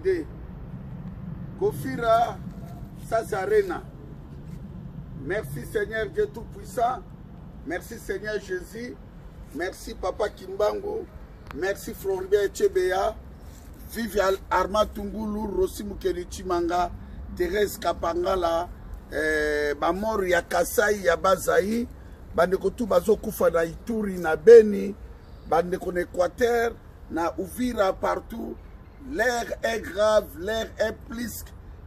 validé. Kofira, ça c'est Arena. Merci Seigneur Dieu Tout-Puissant. Merci Seigneur Jésus. Merci Papa Kimbangu. Merci Floribert Chebeya. Vive Armand Tungulu, Rossi Mukeli Chimanga, Thérèse Kapangala, eh, bamor ya Kasai ya Bazai, bandeko tu bazokufa na Ituri na Beni, bandeko na Équateur, na Uvira partout. L'air est grave, l'air est plus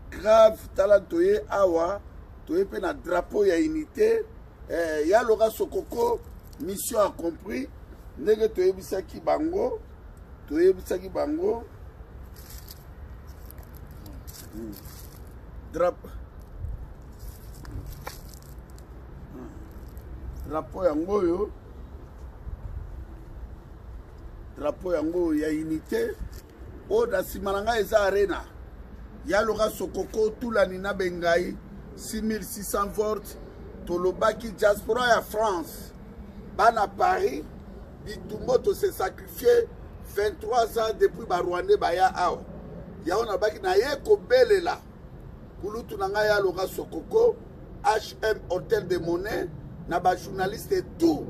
grave. Tala toye awa, toye pe na drapeau ya unité. Eh, ya Laura Sokoko, mission accomplie. Ndenge toyebisaki bango, toyebisaki bango. Drapeau. Drapeau yango oyo. Drapeau yango ya unité. Oyo na nsima na ngai eza arena. Ya Laura Sokoko, Tulani na Bengai, 6600 volts. Tolobaki diaspora ya France. Bana Paris, bitumbo to se sacrifier 23 ans depuis ba Rwandais baya awa. Yango nalobaki naye kobelela kulutu na ngai ya Laura Sokoko, HM Hotel de Monnaie, na ba journaliste et tout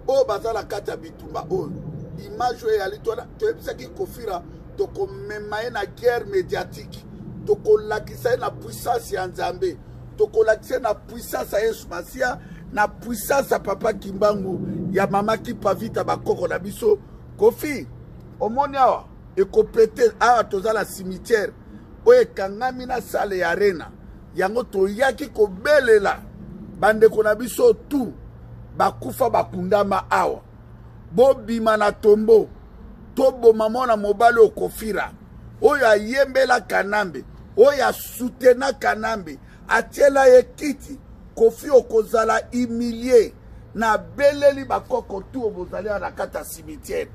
oyo baza na kati ya bitumba oyo. Image oyo eyali toyebisaki Kofira tokomema ye na guerre médiatique, tokolakisa ye na puissance ya Nzambe, tokolakisa ye na puissance ya Yesu Masiya, na puissance ya Papa Kimbangu, ya Mama Kipavita, bakoko na biso. Kofi, omoni awa ekopete awa, toza na cimetière oyo ekangami na salle ya arena. Yango toyaki kobelela bandeko na biso tout bakufa bakundama awa. Bobima na tombo, toboma mwana mobali oyo Kofira, oyo ayembela Kanambe, oyo asutena Kanambe, atiela ye kiti. Kofi okozala humilie. Na beleli bakoko tu oyo bozali awa na kati ya cimetière,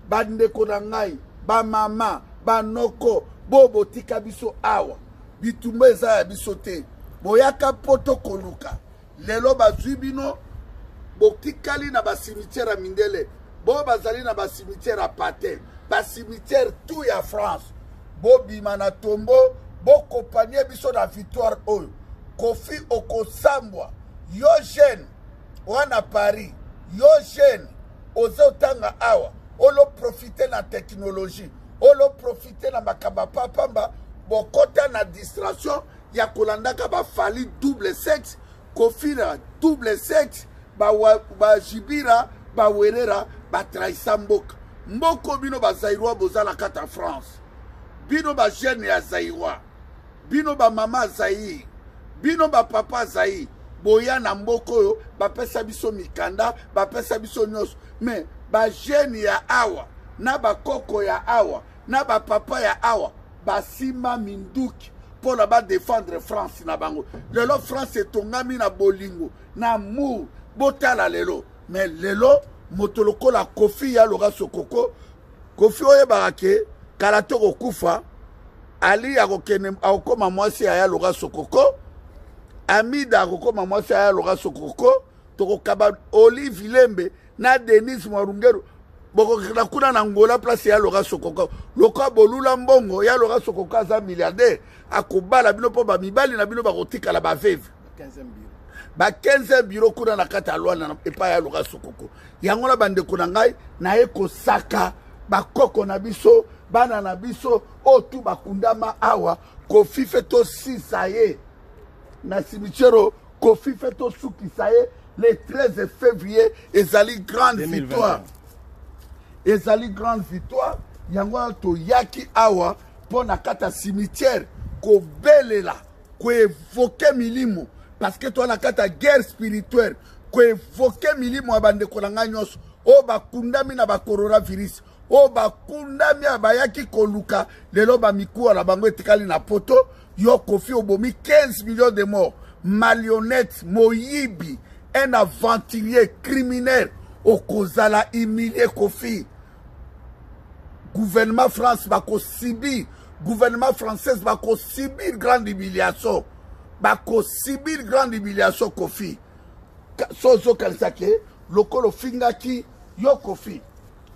bandeko na ngai, bamama, banoko, bo botika biso awa. Bitumba eza ya biso te, boyaka poto koluka. Lelo bazwi bino, botikali na ba cimetière ya mindele, bo bazali na ba cimetière ya Patin, ba cimetière tout ya France. Bobima na tombo, bokopanie biso na victoire oyo. Kofi okosambwa, yo jeune wana Paris, yo jeune ozo tanga awa, olo profiter na technologie, olo profiter na makambo ya pamba, bokota na distraction ya kolandaka ba Fally double sexe, Kofira double sexe, ba Jibira, ba Werera, ba trahisa mboka. Mboko bino ba Zaïrois boza na kati ya France. Bino ba jeune ya Zaïrois, bino ba mama Zaïre, bino ba papa Zaïre, boya na mboka oyo bapesa biso mikanda, bapesa biso nyonso. Mais ba jeune ya awa, na ba koko ya awa, na ba papa ya awa, basimba minduki mpo na ba défendre France na bango. Lelo France etongami na bolingo, na amour. Botala lelo. Mais lelo moto lokola Kofi ya Laura Sokoko, Kofi oyebaka ke kala to kokufa, Ali akokende akokoma mwasi ya Laura Sokoko, Amida akokoma mwasi ya Laura Sokoko, tokokaba Olive Lembe na Denise Mwarungeru, bokokenda kuna na Angola place ya Laura Sokoko. Lokola bolula mbongo ya Laura Sokoko aza milliardaire, akobala bino mpo ba mibali na bino bakotikala ba veuve. Ba 15 bureau kuna na kati ya Luanda epai ya Laura Sokoko. Yango na bandeko na ngai naye kosaka bakoko na biso, bana na biso oyo tu bakundama awa. Kofi fe tosisa ye na cimetière, Kofi fe tosukisa ye le 13 février. Ezali grande victoire, ezali grande victoire. Yango wana toyaki awa mpo na kati ya cimetière kobelela, koevoke milimo, parce que toza na kati ya guerre spirituelle, koevoke milimo ya bandeko na ngai nyonso oyo bakundami na ba coronavirus, oyo bakundami ya bayaki koluka lelo ba mikuwa na bango etikali na poto. Yo Kofi obomi 15 millions de morts, marionnette, moyibi, un aventurier criminel, okozala humilié Kofi. Gouvernement France bakosubir, gouvernement française bakosubir grande humiliation, bakosubir grande humiliation Kofi. So ozokanisa ke lokolo ofingaki yo Kofi,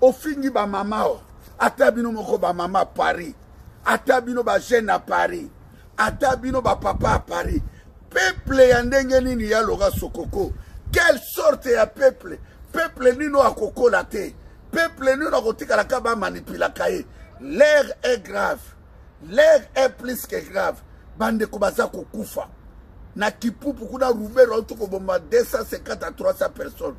ofingi ba mama o, ata bino moko ba mama Paris. Ata bino bajeune na Paris, ata bino bapapa ya Paris, peuple ya ndenge nini ya Laurent Sokoko? Quelle sorte ya peuple? Peuple nini oyo akokola te? Peuple nini akotikala ka bamanipulaka ye? L'air est grave, l'air est plus que grave. Bandeko baza kokufa na Kipupu kuna, Ruberwa auti koboma 250 à 300 personnes,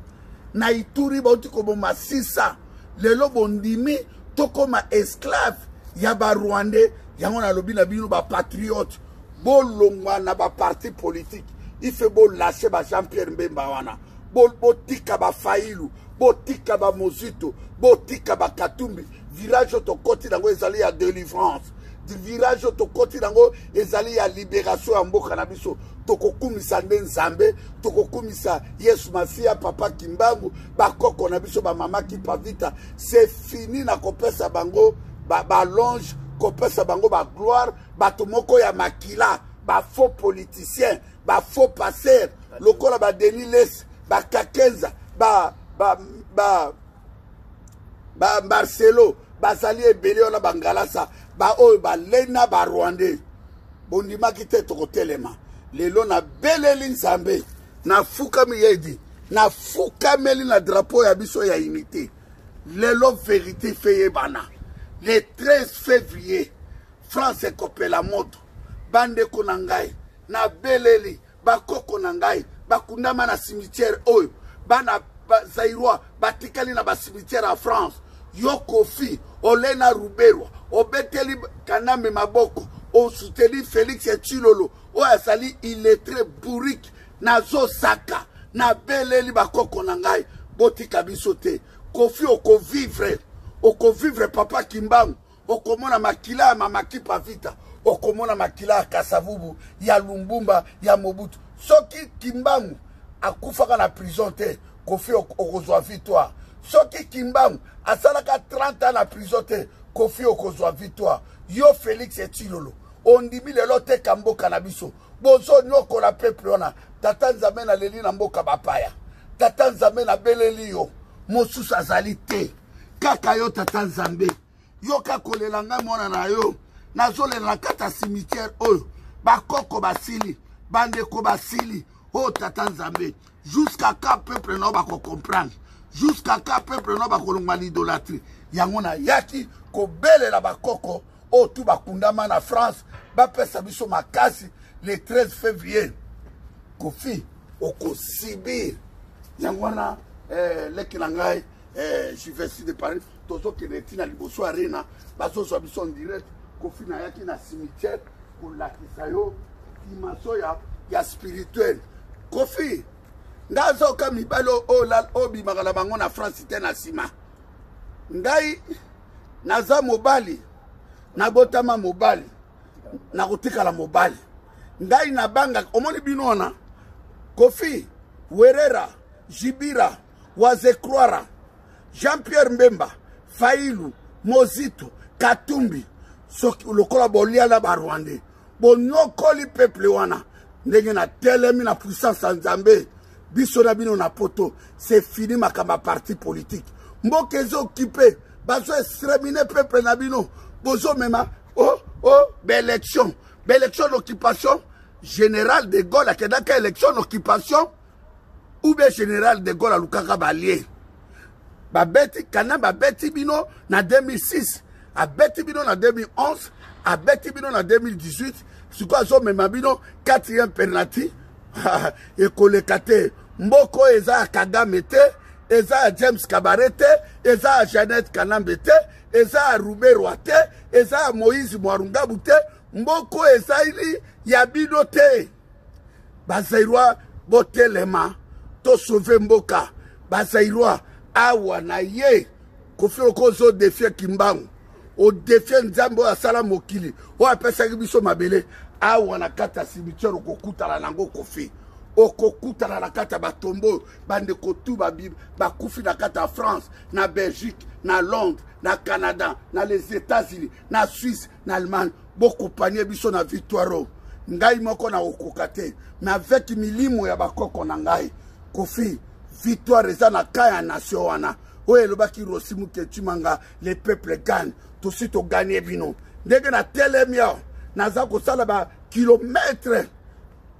na Ituri bauti koboma 600. Lelo bondimi tokoma esclave ya barwandais. Yango nalobi na bino bapatriote, bolongwa na baparti politique, ife bolâche ba Jean Pierre Mbemba wana, botika baFayilu, botika baMozito, botika baKatumbi. Virage oyo tokoti nango ezali ya délivrance, virage oyo tokoti nango ezali ya libération ya mboka na biso. Tokokumisa nde Nzambe, tokokumisa Yesu Masiya, Papa Kimbangu, bakoko na biso, bamama Kipavita. C'est fini na kopesa bango balonge, ba kopesa bango bagloire. Bato moko ya makila, bafaux politicien, bafaux passer lokola baDenis Lessie, bakakenza, ba, ba, ba, ba Marcelo, bazali ebele wana, bangalasa baoyo balena barwandais. Bondimaki te, tokotelema lelo. Nabeleli Nzambe, nafukami yedi, nafukameli na drapeau ya biso ya unité. Lelo vérité fe yebana. Le 13 février, France ekopela moto. Bandeko na ngai, nabeleli bakoko na ngai bakundama na cimetière oyo bana Zairois batikali na bacimetière ya France. Yo Kofi olena Ruberwa, obeteli Kanambe maboko, osuteli Félix Tshilolo oyo azali illettré, bourrique. Nazosaka, nabeleli bakoko na ngai, botika biso te. Kofi, okovivre, okovivre. Papa Kimbangu, okomona makila ya mama Kipa Vita, okomona makila ya Kasavubu, ya Lumbumba, ya Mobutu. Soki Kimbangu akufaka na prison te, Kofi okozwa victoire. Soki Kimbangu asalaka 30 ans na prison te, Kofi okozwa victoire. Yo Félix Tshilolo, ondimi lelo teka mboka na biso, bozonyokola peuple wana. Tata Nzambe, naleli na mboka bapaya. Tata Nzambe, nabeleli yo, mosusu azali te, kaka yo. Tata Nzambe, yoka kolela ngai mwana na yo. Nazolela na kati ya cimetière oyo, bakoko basili, bandeko basili. Oyo Tata Nzambe, jusqu'à quand peuple na yo bakocomprendre? Jusqu'à quand peuple na yo bakolongwa l'idolâtrie? Yango nayaki kobelela bakoko oyo tu bakundama na France, bapesa biso makasi. Le 13 février, Kofi okosibir. Yango wana leki na ngai Juvesi de Paris, tozokende ntina liboso Arena, bazozwa biso en direct. Kofi, nayaki na cimetière kolakisa yo dimension ya spirituel. Kofi, ngai azoka mibali oyo obimaka na bango na France te. Na nsima ngai naza mobali, nabotama mobali, nakotikala mobali. Ngai nabangaka. Omoni bino wana, Kofi, Werera, Jibira, Wazekroira, Jean-Pierre Mbemba, Failu, Mozito, Katumbi, soki lokola bolia na barwandais, bonyokoli peuple wana. Ndenge natelemi na puissance ya Nzambe, biso na bino na Poto, c'est fini makambo ya parti politique. Mboka ezokipe, bazo exterminer peuple na bino, bozomema oh, baélection, baélection d'occupation. Général de Gaulle akendaka élection d'occupation ou bien général de Gaulle alukaka balie babeti kana babeti bino na 2006, abeti bino na 2011, abeti bino na 2018. Sikoyo azomema bino quatrième penalty, ekoleka te. Mboka oyo eza ya Kagame te, eza ya James Kabare te, eza ya Jeannette Kanambe te, eza ya Ruberwa te, eza ya Moïse Mwarungabu te. Mboka oyo ezali ya bino te. Bazairoi, botelema, tosauve mboka. Bazairoi, awa na ye Kofi, oko ozodéfier Kimbangu, odéfier Nzambe oyo asala mokili, oyo apesaki biso mabele. Awa na kati ya cimetière okokutana nango. Kofi, okokutana na kati ya batombo oyo bandeko tu bakufi na kati ya France, na Belgique, na Londres, na Canada, na les États-Unis, na Suisse, na Allemagne. Bokopanie biso na victoire oyo. Ngai moko nakokoka te, mais avec milimo ya bakoko na ngai, Kofi, victoire eza na ka ya nation wana oyo elobaki Rossy Mukendi Tshimanga: "Le peuple gagne." Tosi togagner bino. Ndenge natelemi awa, naza kosala bakilometre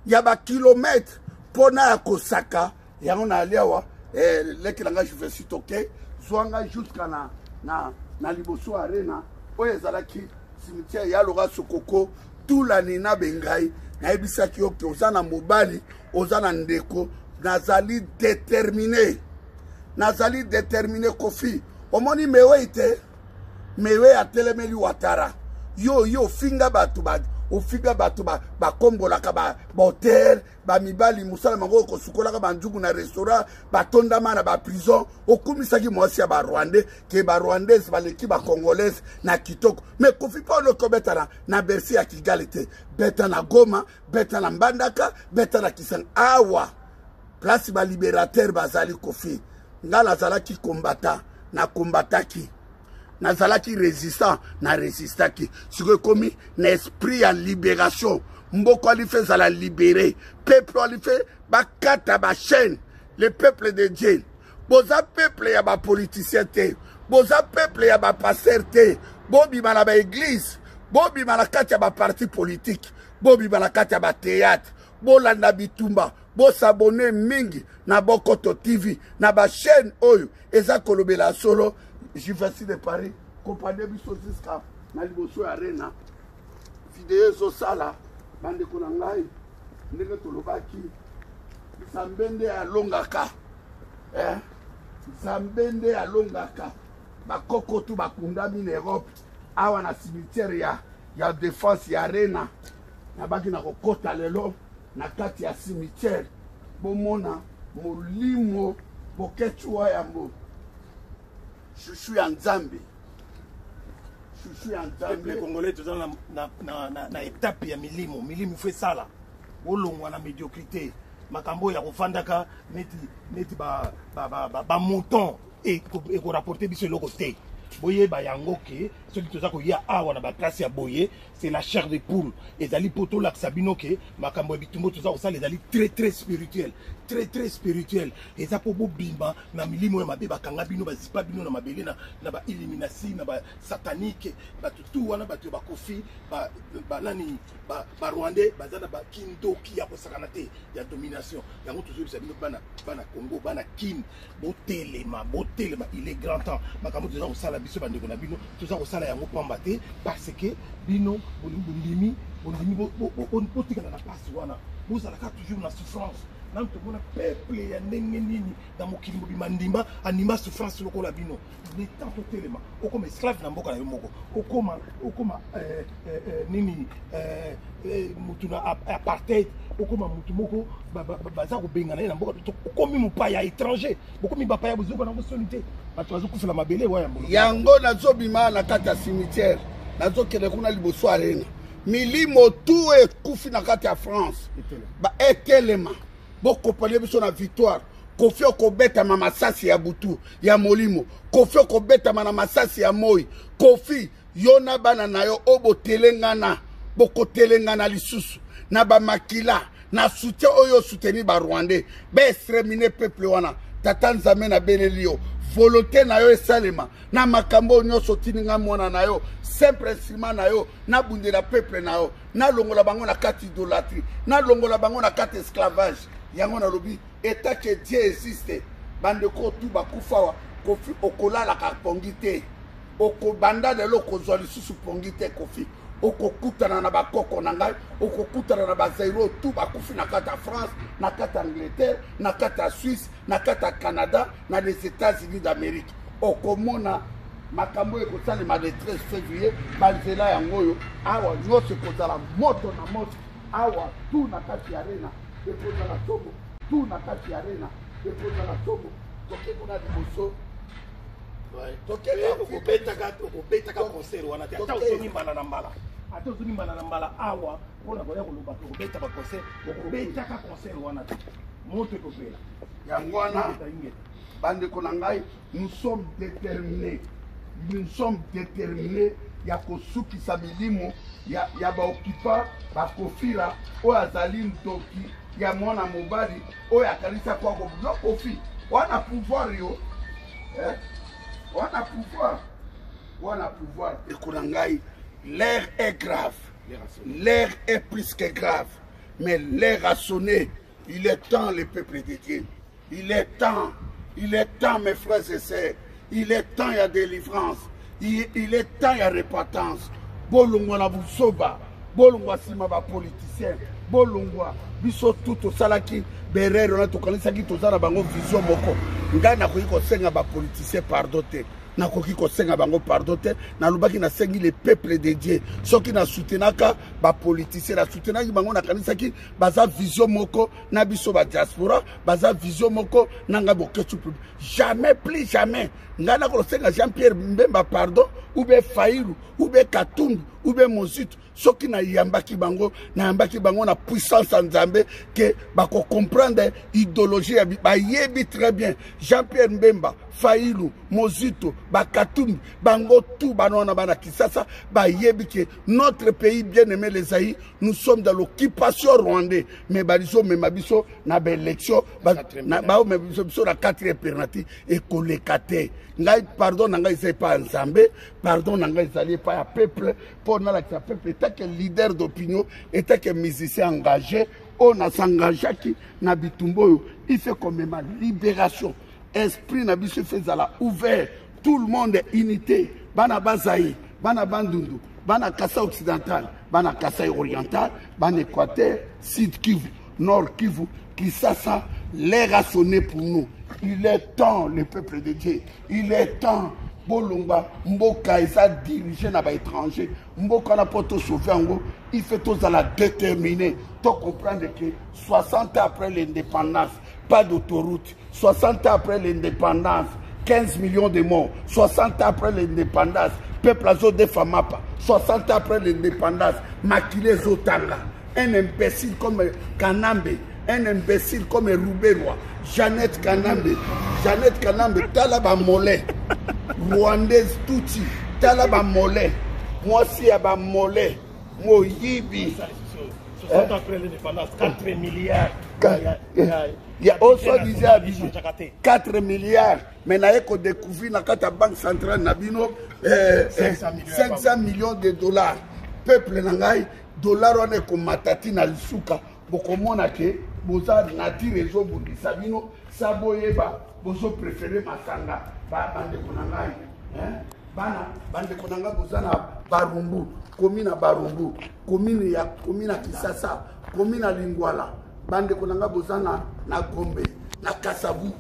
ya bakilometre mpo na ya kosaka yango. Nayali awa, leki na ngai Juvesi Toke, zwa ngai jusqu'à na liboso arena oyo ezalaki cimetière ya Loka Sokoko Tulani na Bengai. Nayebisaki yo ke oza na mobali, oza na ndeko. Nazali déterminé, nazali déterminé. Kofi, omoni mewei te, mewe atelemeli Watara. Yo ofinga bato, ofinga bato bakombolaka bahotel, bamibali mosala bango kosukolaka banjugu na restaurant, batondama na baprison. Okumisaki mwasi ya Barwandais ke Barwandaise baleki Bacongolaise na kitoko. Mais Kofi, mpo oloki obeta na Bercy ya Kigali te, beta na Goma, beta na Mbandaka, beta na Kisanga, awa place balibérateur bazali. Kofi, nga nazalaki combattant, nakombataki, nazalaki résistant, na résistaki. Sikoyo ekomi na esprit ya libération. Mboka alife ezala libéré, peuple alife bakata bachaîne. Le peuple de Dieu, boza peuple ya bapoliticien te, boza peuple ya bapasteur te. Bobima na baeglise, bobima na kati ya baparti politique, bobima na kati ya bathéâtre, bolanda bitumba. Bosabone mingi na Bokoto TV, na bachaîne oyo eza kolobela solo. Juvesi de Paris, kopande biso jusqu'à na liboso ya arena. Video ezosala, bandeko na ngai, ndenge tolobaki, Nzambe nde alongaka, eh? Nzambe nde alongaka. Bakoko tu bakundami na Europe, awa na cimetière ya Défense ya arena. Nabaki na kokota lelo na kati ya cimetière, bomona molimo Boketshu Yambo, shushu ya Nzambe, shushu ya Nzambe. Congolais, toza na étape ya milimo. Milimo ifo esala olongwa na médiocrité. Makambo oyo ya kofandaka neti bamouton ekorapporte biso eloko te. Boyeba yango ke soki toza koya awa na baplace ya boye, c'est la chair de poule. Ezali mpo tolakisa bino ke makambo ya bitumba toza kosala ezali très très spirituel, très très spirituel. Eza mpo bobima na milimo ya mabe bakanga bino, bazipa bino na mabele, na bailluminati, na basatanique. Bato tu wana, bato ya bakofi, banani, Barwandais, baza na bakindoki ya kosakana te ya domination. Yango tozoyebisa bino, bana Congo, bana Kin, botelema, botelema, il est grand temps. Makambo toza kosala, biso bandeko na bino, toza kosala yango pamba te, parce que bino bondimi, bondimi botikala na mpasi wana, bozalaka toujours na souffrance. Nanu tomona peuple ya ndenge nini na mokili mobima ndimba andima souffrance lokola bino? Le temps totelema. Okoma esclave na mboka na yo moko, okoma nini, mutu na apartheid, okoma mutu moko baza kobengana ye na mboka, okomi mopaya, étranger, bokomi bapaya. Bozoka nango soni te, bato bazokufela mabele wa ya. Yango nazobima na kati ya cimetière, nazokende kuna liboso arena. Milimo tu ekufi na kati ya France etelema, bokopane biso na victoire. Kofi okobetama masasi ya butu ya molimo, Kofi okobetama na masasi ya moi. Kofi, yo na bana na yo oyo botelengana, bokotelengana lisusu na bamakila na soutien oyo osoutenir Barwandais baextermine peuple wana. Tata Nzambe, nabeleli yo, volonté na yo esalema na makambo oyo nyonso otindi ngai, mwana na yo, simple instrument na yo. Nabundela peuple na yo, nalongola bango na kati idolâtrie, nalongola bango na kati esclavage. Yango nalobi, état que Dieu existe. Bandeko tu bakufa awa, Kofi okolalaka pongi te, okobanda lelo okozwa lisusu pongi te. Kofi, okokutana na bakoko na ngai, okokutana na bazairo tu bakufi na kati ya France, na kati ya Angleterre, na kati ya Suisse, na kati ya Canada, na les États-Unis d'Amérique. Okomona makambo oyo ekosalema le 13 février. Banzela yango oyo awa nyonso ekozala moto na moto awa tu na kati ya arena, ekozala somo tu na kati ya arena, ekozala somo. Toke kuna liboso. Okobetaka concert wana te, ata ozongi mbala na mbala, ata ozongi mbala na mbala awa mpona koya koloba okobeta baconcert, okobetaka concert wana te, moto ekopela. Yango wana, bandeko na ngai, nous sommes déterminés, nous sommes déterminés ya kosukisa milimo ya baokipa bakofila oyo azali ndoki ya mwana mobali oyo akanisa kwako. Yo Kofi wana pouvoir, yo, eh? Wana pouvoir, wana pouvoir. Ndeko na ngai, L'heure est grave. L'heure est plus que grave. Mais l'heure a sonné. Il est temps, le peuple de Dieu. Il est temps. Il est temps, mes frères et sœurs. Il est temps, il y a délivrance. Il, il est temps, il y a repentance. Bolongwa na buzoba. Bolongwa sima ba politicien. Bolongwa biso tout tosalaki berere wana tokanisaki toza na bango vision moko. Ngai nakoki kosenga ba politicien pardon te. Nakoki kosenga bango pardon te. Nalobaki nasengi le peuple de Dieu. Soki na soutenaka ba politicien, na soutenaki bango nakanisaki baza vision moko na biso ba diaspora, baza vision moko na ngai Boketshu. Jamais plus jamais ngai nakosenga Jean-Pierre Mbemba pardon ou bien Fayulu ou bien Katumbi ou bien Mozito. Soki nayambaki bango, nayambaki bango na puissance ya Nzambe ke bako comprendre idéologie ya bayebi très bien Jean-Pierre Mbemba, Fayulu, Mozito, Bakatumbi, bango tout bana wana bana Kinshasa bayebi ke notre pays bien-aimé les Zaïre, nous sommes dans l'occupation rwandaise, mais balizo mema biso na ba élection, ba mema biso na 4e penalty ekoleka te. Ngai pardon na ngai ezali pa Nzambe, pardon na ngai ezali pa ya peuple, mpo nalakisa peuple etant que leader d'opinion, etant que musicien engagé, oyo nas'engageaki na bitumba oyo, il fait komema libération. Esprit na biso il ezala ouvert, tout le monde est unité, bana bazaï, bana bandundu, bana Kasaï occidental, bana Kasaï oriental, bana Équateur, Sud Kivu, Nord Kivu, Kinshasa, l'heure a sonné pour nous. Il est temps, le peuple de Dieu, il est temps. Bolonga, mboka eza dirigé na ba étranger, mboka na poto sauver yango, il faut tozala déterminé, to comprendre que 60 ans après l'indépendance, pas d'autoroute, 60 ans après l'indépendance, 15 millions de morts, 60 ans après l'indépendance, peuple azo defamapa, 60 ans après l'indépendance, makile zotanga, un imbécile comme Kanambe, un imbécile comme Ruberwa, Jeannette Kanambe, Jeannette Kanambe, tala ba mollet, Rwandaise Tutsi, tala ba mollet, moi aussi ya ba mollet, moyibi. 60 ans après l'indépendance, 4 milliards. Il y a aussi disait à 4 milliards, mais naye ko découvrir na kata banque centrale na bino 500 millions de dollars. Peuple na ngai dollar wana ekomata ti na lisuka, bokomona ke boza nature ezobundisa bino, sa boyeba bozo préférer masanga ba bandeko na ngai, hein? Bana bandeko na ngai boza na Barumbu, commune na Barumbu, commune ya commune na Kinshasa, commune na Lingwala, bandeko na ngai boza na Gombe, na Kasavubu,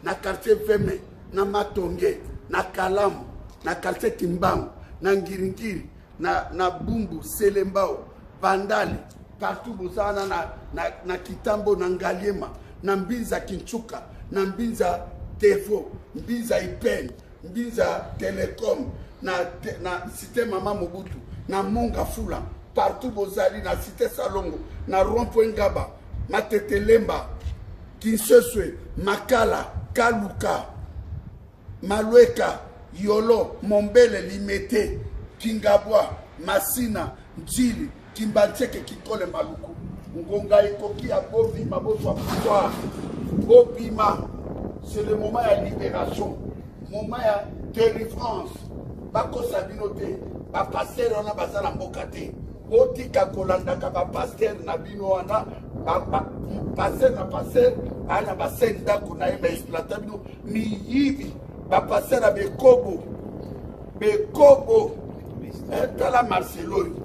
na quartier Veme, na Matonge, na Kalamu, na quartier Kimbangu, na Ngiringiri, na Bumbu, Selembao, Bandale, partout boza na Kitambo, na Ngaliema, na Mbinza Kinchuka, na Mbinza Tevo, Mbinza Ipen, Mbinza Telecom, na cité Mama Mobutu, na Monga Fula, partout bozali na cité Salongo, na Rond-Point Ngaba, Matete Lemba, Kinseswe, Makala, Kaluka, Malweka, Yolo, Mombele, Limete, Kingabwa, Masina, Njili, Kimbanseke, Kinkole, Maluku. Ngonga ekoki ya bobima, bozwa pouvoir. Bobima, c'est le moment ya libération, moment ya délivrance. Bakosa bino te, ba pasteur wana baza na mboka te. Botika kolandaka ba pasteur na bino wana, ba pasteur na pasteur, aya na ba scène ndako na ye, ba exploiter bino miyibi, ba pasteur ya bekobo, bekobo. Tala Marcelo oyo.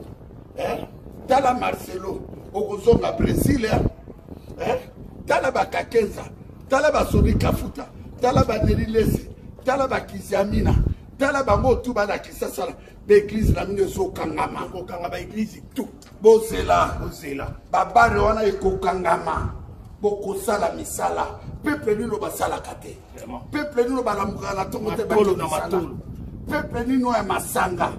Tala Marcelo, okozonga Brésil, hein? Tala ba Kakenza, tala ba Soni Kafuta, tala ba Neri Lesi, tala ba Kiziamina, tala bango tu bana Kinshasa, ba église na bino ezokangama. Kokanga ba église tout. Bozela. Bozela. Ba bare wana ekokangama. Bokosala misala. Peuple nino basalaka te. Vraiment. Peuple nino balamukaka na tongo te, Matolo bakende na misala. matolo. Peuple nino ya masanga.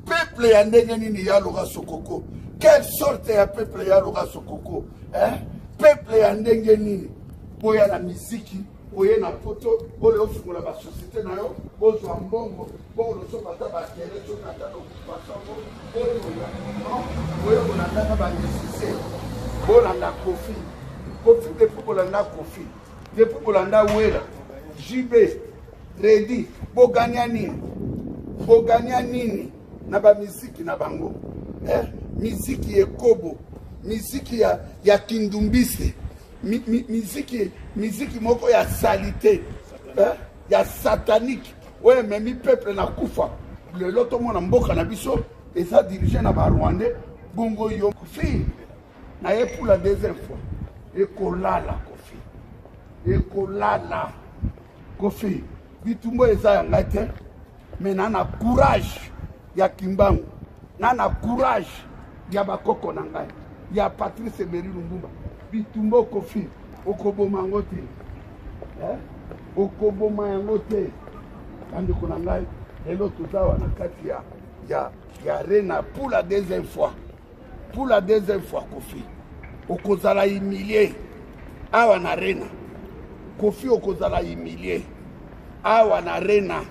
Peuple ya ndenge nini ya Laurent Sokoko? Quelle sorte ya peuple ya Laurent Sokoko? Hein? Peuple ya ndenge nini? Boya na miziki, oye na poto, oyo ofungola ba société na yo, bozwa mbongo, bongo losopa ata ba terrain, soki ata na occupation ngo, botoya. Non, oyo bolandaka ba musicien, bolanda Koffi. Koffi depuis bolanda Koffi, depuis bolanda Wera, JB, Reddy, boganya nini? Boganya nini? na bamiziki na bango eh? Miziki ekobo, miziki ya, ya kindumbiste, mi, mi, miziki, miziki moko ya salite eh? Ya satanique oyo ememi peuple na kufa. Lelo tomona mboka na biso eza dirige na barwandais. Bongo yo Kofi, na ye pour la deuxième fois, ekolala Kofi, ekolala Kofi. Bitumba eza ya ngai te, me na na courage ya Kimbangu, na na courage ya bakoko na ngai, ya Patrice Emery Lumumba. Bitumba, Kofi, okoboma yango te, eh? Okoboma yango te. Bandeko na ngai, lelo toza awa na kati ya arena pour la deuxième fois, pour la deuxième fois. Kofi, okozala humilie awa na arena. Kofi, okozala humilie awa na arena.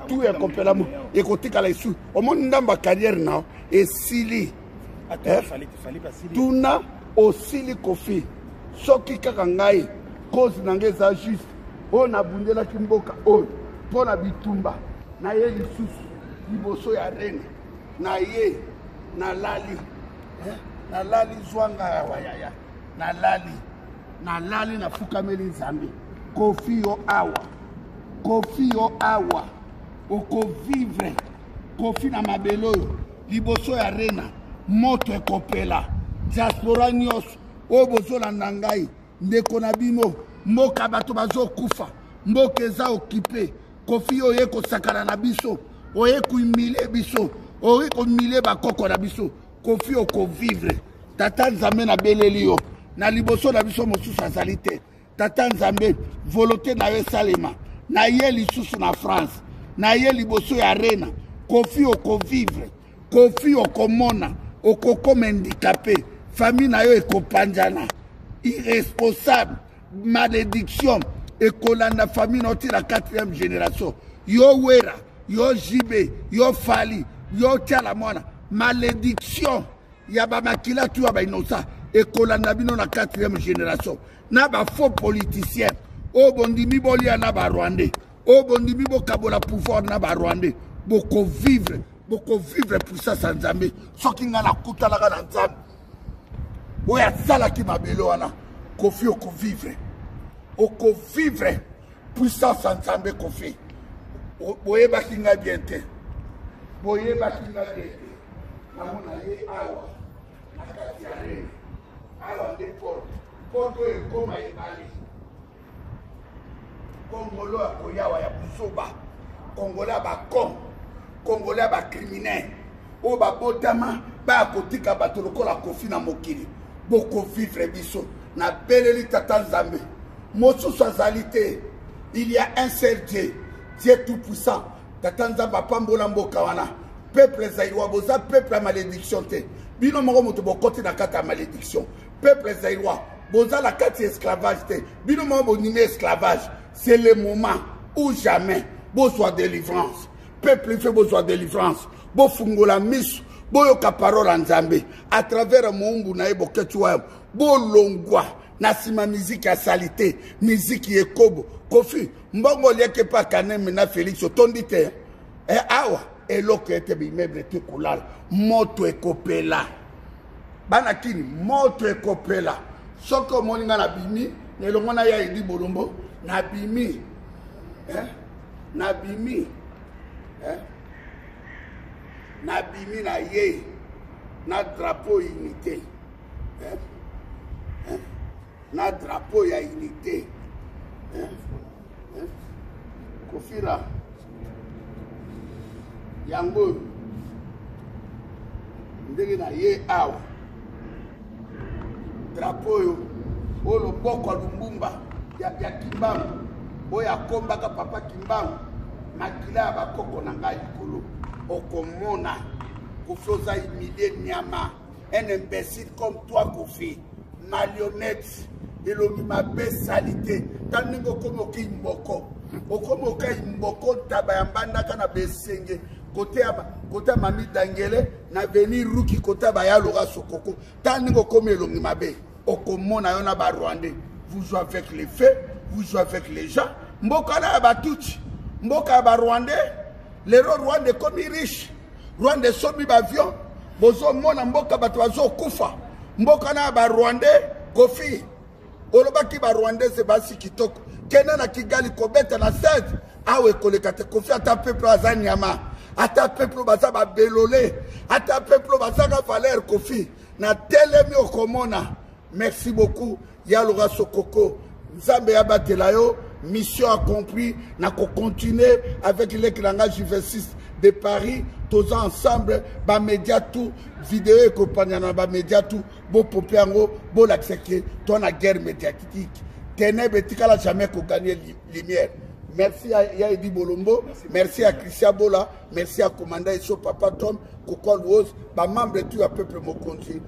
Tu ekopela, ekotikala esu. Omoni ndambo ya carrière na esili. Eh? Tuna osili. Kofi, soki kaka ngai, cause na ngai eza juste oyo nabundelaki mboka oyo mpo na bitumba na ye. Lisusu liboso ya rene na ye, nalali, eh? Nalali zwanga awa yaya, nalali, nalali, nafukameli Nzambe. Kofi, yo awa, Kofi, yo awa okovivre. Kofi, na mabele oyo liboso ya rena, moto ekopela. Diaspora nyonso oyo bozolanda ngai, ndeko na bino, mboka bato bazokufa, mboka eza occupé. Kofi, oye kosakana na biso, oye kohumilie biso, oye kohumilie bakoko na biso. Kofi, okovivre. Tata Nzambe, nabeleli yo na liboso na biso, mosusu azali te. Tata Nzambe, volonté na yo esalema. Na ye lisusu na France, na ye liboso ya arena. Kofi, okovivre. Kofi, okomona, okokoma handicapé, famille na yo ekopanzana. Irresponsable, malédiction ekolanda famille na yo ti na 4e génération. Yo Wera, yo JB, yo Fally, yo Tiala Mwana, malédiction ya bamakila tu ya bainnocent ekolanda bino na 4e génération. Na bafaux politicien oyo bondimi bolia na barwandais, oyo bondimi bokabola pouvoir na barwandais, bokovivre, bokovivre puissance ya Nzambe. Soki ngai nakutanaka na Nzambe oyo asalaki mabele wana, Kofi, okovivre, okovivre puissance ya Nzambe. Kofi, boyebaki ngai bien te, boyebaki ngai bien te. Namona ye awa na kati ya rene awa nde porte, porte oyo ekoma ebale. Kongolo akoyawa ya buzoba, kongolo ya bacon, kongolo ya bacriminel oyo babotama baya kotika bato lokola Kofi na mokili. Bokovivre biso. Nabeleli tata Nzambe, mosusu azali te. Il y a un seul Dieu, Dieu tout puissant. Tata Nzambe apambola mboka wana. Peuple zaïrois, boza peuple ya malédiction te. Bino moko moto bokoti na kati ya malédiction. Peuple zaïrois, boza na kati ya esclavage te. Bino moko bondimi esclavage. C'est le moment ou jamais. Bozwa délivrance, peuple ife, bozwa délivrance. Bofungola miso, boyoka parole ya Nzambe à travers moumbu na ye Boketi wayo. Bolongwa na nsima miziki ya saleté, miziki ekobo. Kofi, mbongo oliaki epa Kaneme na Félix, otondi te. E awa eloko ete baimmeuble te, kolala, moto ekopela. Bana kini, moto ekopela. Soki omoni ngai nabimi na elongo na ya Edi Bolombo, nabimi, eh? Nabimi, eh? Nabimi na ye na drapeau unité, eh? Eh? Na drapeau ya unité, eh? Eh? Kofira yango oyo ndenge na ye awa, drapeau oyo, oyo loboko ya Lumbumba, ya Kimbangu, oyo akombaka papa Kimbangu, makila ya bakoko na ngai likolo. Okomona Kofi, oza humilie, nyama. Un imbécile comme toi, Kofi, marionnette, elongi mabe, saleté. Ta ndenge okomi okei mboko, okomi okai mboko, ntaba ya mbandaka na besenge, kote ya mami Dangele na veni ruki, kote ya bayaloka sokoko. Ta ndenge okomi elongi mabe. Okomona yo na barwandais. Vous jouez avec les faits, vous jouez avec les gens. Mboka na ya batutsi, mboka ya barwandais. Lelo Rwanda ekomi riche. Rwanda esombi baavion, bozomona mboka bato bazokufa, mboka na barwandais. Kofi, olobaki barwandais basi kitoko, kende na Kigali kobeta na stade awa ekoleka te. Kofi, ata peuple aza nyama, ata peuple baza babelole, ata peuple bazanga valeur. Kofi, na telemi okomona. Merci beaucoup Yaloka Sokoko, Nzambe abatela yo. Mission accomplie. Na kocontinue avec leki na ngai J26 de Paris. Toza ensemble, bamédia tout, video ekopanyana na bamédia tout, bopope yango, bolakisa ke to na guerre médiatique, ténèbre etikala jamais koganye lumière. Merci à ya Edi Bolombo, merci, merci à Christian Bola, merci à commandant Eso, Papa Tom, Koko Luoz, bamembre tout ya peuple mokonzi.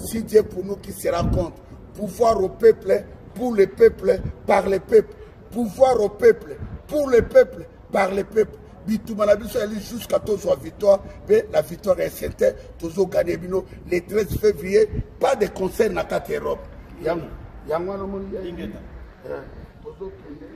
Si Dieu pour nous, qui sera contre? Pouvoir au peuple, pour le peuple, par le peuple. Pouvoir au peuple, pour le peuple, par le peuple. Bituma na biso ezali jusqu'à tozwa victoire, mpe la victoire est certaine. Tozoganye bino le 13 février. Pas de concert na kati Europe. Yango yango wana omoni tozokende.